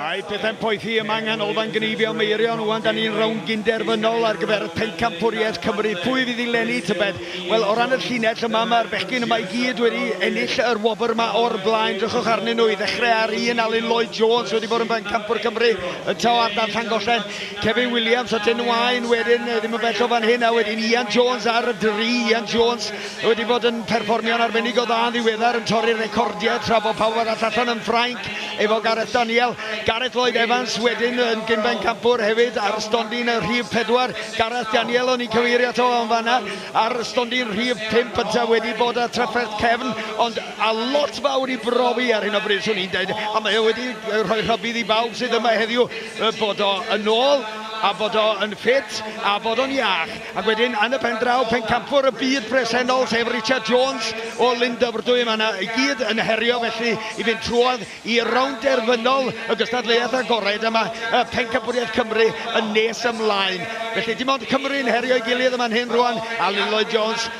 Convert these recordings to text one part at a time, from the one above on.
Mae pethau'n poethi yma yng Nghanolfan Gneifio Meirion ŵan, da ni'n rownd gynderfynol ar gyfer Pencampwriaeth Cymru. Pwy fydd i leni tybed? Wel, o ran y llinell yma, mae'r bechgyn yma i gyd wedi ennill yr wobr yma o'r blaen. Drychwch arnyn nhw i ddechrau ar un, Alun Lloyd Jones wedi bod yn Bencampwr Cymru yntau o ardal Llangollen. Kevin Williams o Dyn-waun wedyn, ddim yn bell o fan hyn, a wedyn Ian Jones ar y dri. Ian Jones wedi bod yn perfformio'n arbennig o dda yn ddiweddar, yn torri'r recordiau tra bod pawb arall allan yn Ffrainc efo Gareth Daniel. Gareth Lloyd Evans wedyn yn gyn-bencampwr hefyd ar stondin y rhif 4. Gareth Daniel o'n i'n cyfeirio ato yn fanna ar stondin rhif 5 yntau wedi bod â trafferth cefn, ond a lot fawr i brofi ar hyn o bryd swn i'n deud, a mae o wedi rhoi rhybudd i bawb sydd yma heddiw bod o yn ôl a bod o yn ffit a bod o'n iach. Ac wedyn, yn y pen draw, pencampwr y byd presennol, sef Richard Jones o Lyndyfrdwy. Mae yna i gyd yn herio felly i fynd trwodd i rownd derfynol y gystadleuaeth agored yma, y Pencampwriaeth Cymru yn nes ymlaen. Felly dim ond Cymru'n herio'i gilydd yma'n hyn rwan, Alun Lloyd Jones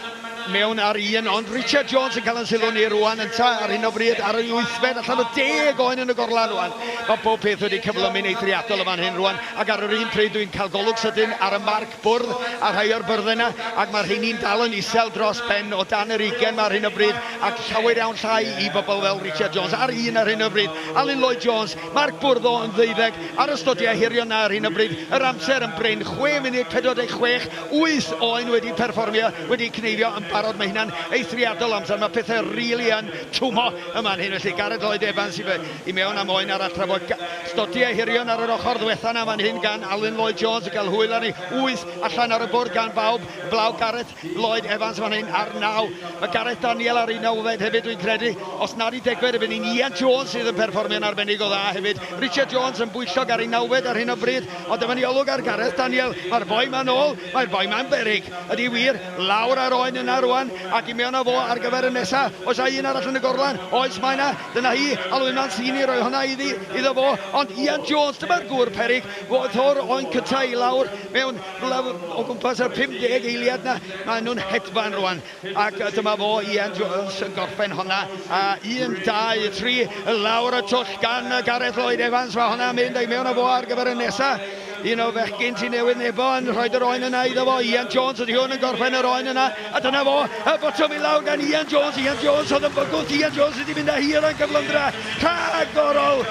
mewn ar un, ond Richard Jones yn cael yn sylw ni rwan, ynta ar hyn o bryd ar ei wythfed allan o deg oen yn y gorlan rwan. Mae bob peth wedi cyflymu'n eithriadol yma'n hyn rwan, ac ar yr un pryd dwi'n cael golwg sydyn ar y marc bwrdd a rhai o'r byrddau yna, ac mae'r rheini'n dal yn isel dros ben o dan yr ugain 'ma ar hyn o bryd, ac llawer iawn llai i bobl fel Richard Jones ar un ar hyn o bryd. Alun Lloyd Jones, marc bwrdd o yn ddeuddeg ar y stodiau hirion 'na ar hyn o bryd, yr amser yn brin, 6 munud 46, wyth oen wedi perfformio, wedi cneifio yn barod, mae hynna'n eithriadol o amser, mae pethau rili yn twmo yma'n hyn, felly Gareth Lloyd Evans i I mewn am oen arall tra bod stodiau hirion ar yr ochr ddwetha 'na fan hyn gan Alun Lloyd Jones yn cael hwyl arni. Wyth allan ar y bwrdd gan bawb blaw Gareth Lloyd Evans fan hyn ar naw. Mae Gareth Daniel ar ei nawfed hefyd dwi'n credu. Os nad i degfed y bydd ni'n Ian Jones sydd yn perfformio'n arbennig o dda hefyd. Richard Jones yn bwyllog ar ei nawfed ar hyn o bryd. Ond dyma ni olwg ar Gareth Daniel. Mae'r boi 'ma'n ôl. Mae'r boi 'ma'n beryg. Ydy wir. Lawr â'r oen yna rwan ac i mewn â fo ar gyfer y nesa. Oes 'na un arall yn y gorlan? Oes, mae 'na. Dyna hi, Alwyn Mancini roi hwnna iddi, iddo fo, ond Ian Jones, dyma'r gŵr peryg, fo o'r oen cynta i lawr mewn rhywle o gwmpas yr 50 eiliad 'na, maen nhw'n hedfan rwan, ac dyma fo, Ian Jones yn gorffen honna, a 1, 2, 3, lawr y twll gan Gareth Lloyd Evans, mae hwnna'n mynd i mewn â fo ar gyfer y nesa. Un o fechgyn Tŷ Newydd Nebo yn rhoi'r oen yna iddo fo. Ian Jones ydy hwn yn gorffen yr oen yna. A dyna fo, y botwm i lawr gan Ian Jones. Ian Jones oedd yn bygwth. Ian Jones wedi mynd â hi o ran cyflymdra rhagorol.